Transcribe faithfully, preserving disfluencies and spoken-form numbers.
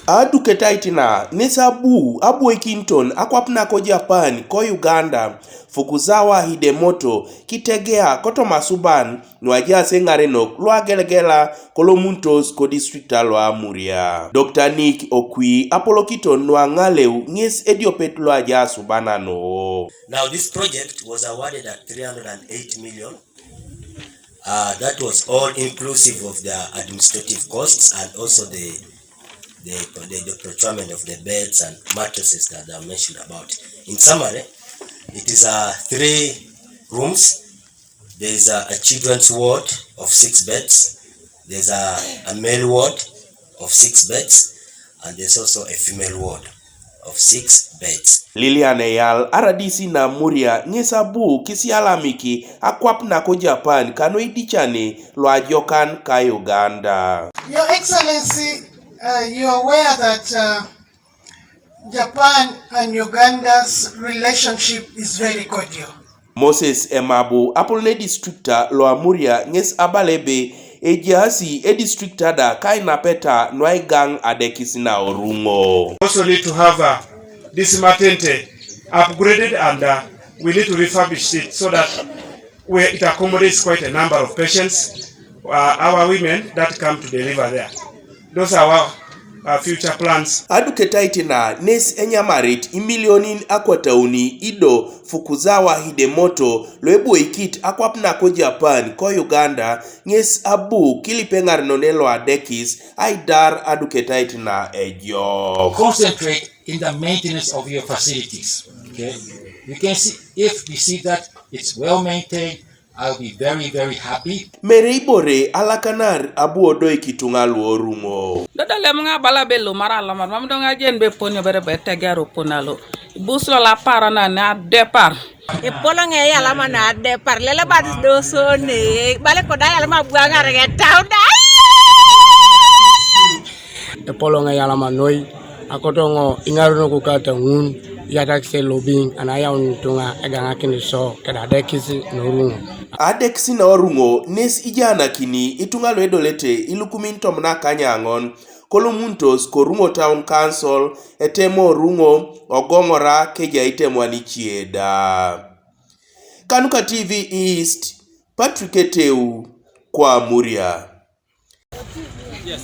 Aduketait na nes abu aboikinton akwap nako Japan ko Uganda, Fukuzawa Hidemoto, kitegea kotoma asuban nu ajaas eŋarenok lu agelegela kolomunitos kodistrikta lo Amuria. Dr. Nick Okwi apolokiton nu aŋaleu ŋes ediopet lo ajaas asuban ano. Now, this project was awarded at three hundred and eight million. Uh, that was all inclusive of the administrative costs and also the, the, the, the procurement of the beds and mattresses that I mentioned about. In summary, it is, uh, three rooms. There is a, a children's ward of six beds. There's a, a male ward of six beds, and there's also a female ward of six beds. Lilian Eyal, R D C na Amuria, ŋes abu kisialamiki akwap nako Japan kanu idicani lu ajokan ka Uganda. Your Excellency, uh, you are aware that, uh, Japan and Uganda's relationship is very cordial. Moses Emabu, apolon edistrikta lo Amuria, ŋes abala ebe ejaasi edistrikta da kainapeta nu aigaŋ adekis na Oruŋo. Also need to have, uh, this maternity upgraded, and, uh, we need to refurbish it so that where it accommodates quite a number of patients, uh, our women that come to deliver there. Those are our, uh, future plans. Aduketait na nes enyamarit imilionin akwatauni ido Fukuzawa Hidemoto lo eboikit akwap nako Japan ko Uganda ŋes abu kilip eŋarenon lo adekis aidar aduketait na ejok. Concentrate in the maintenance of your facilities. Okay? You can see, if we see that it's well maintained, I'll be very, very happy. Mere ibore alakanar abu odoik ituŋa lu Oruŋo. Dodolem ŋa bala be lomar alomar, mam do ŋa jen be ponio bere be tegear opon alo. Bus lo lapar na ne adepar. Epoloŋ eyalama na adepar, lele batis do sone, bale koda eyalama buaŋar ŋetau da. Epoloŋ eyalama noi, akotoŋo iŋaronok kata ŋun, iyatakis lobiŋ, ana ayaun ituŋa egaŋakin so, keda adekis na Oruŋo. Adekis na Oruŋo nes ijaanakini ituŋa lu edolete ilukumin tomon akanyaŋon, kolomunitos ko Oruŋo Town Council, Etemo Oruŋo, Ogoŋora, kejai itemwan ice da. Kanuka T V East, Patrick Eteu, ko Amuria. Yeah,